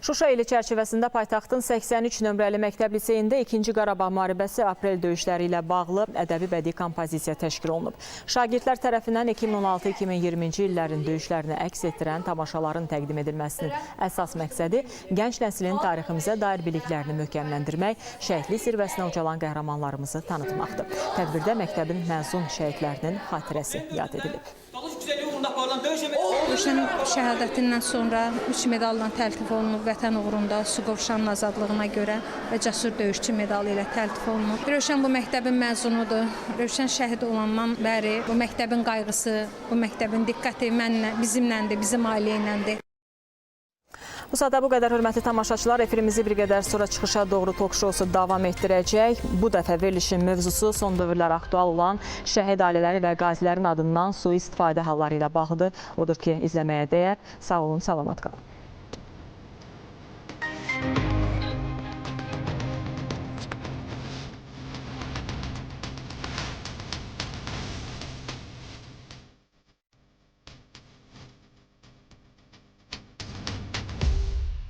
Şuşa ili çərçivəsində paytaxtın 83 nömrəli məktəb liseyində 2-ci Qarabağ müharibəsi aprel döyüşləri ilə bağlı ədəbi bədii kompozisiya təşkil olunub. Şagirdlər tərəfindən 2016-2020-ci illərin döyüşlərini əks etdirən tamaşaların təqdim edilməsinin əsas məqsədi gənc nəslin tariximizə dair biliklərini möhkəmləndirmək, şəhidlik zirvəsinə ucalan qəhrəmanlarımızı tanıtmaqdır. Tədbirdə məktəbin məzun şəhidlərinin xatirəsi yad edilib. Rövşən şəhadətindən sonra 3 medalla təltif olunub vətən uğrunda, Suqovuşanın azadlığına görə və cəsur döyüşçü medalı ilə təltif olunub. Rövşən bu məktəbin məzunudur. Rövşən şəhid olandan bəri bu məktəbin qayğısı, bu məktəbin diqqəti mənlə, bizimləndir, bizim ailə iləndir. Bu saata bu qədər hörmətli tamaşaçılar, efirimizi bir qədər sonra çıxışa doğru tok şousu davam etdirəcək. Bu dəfə verilişin mövzusu son dövrlər aktual olan şəhid ailələri və qazilərin adından sui-istifadə halları ilə bağlıdır. Odur ki, izləməyə dəyər. Sağ olun, salamat qalın.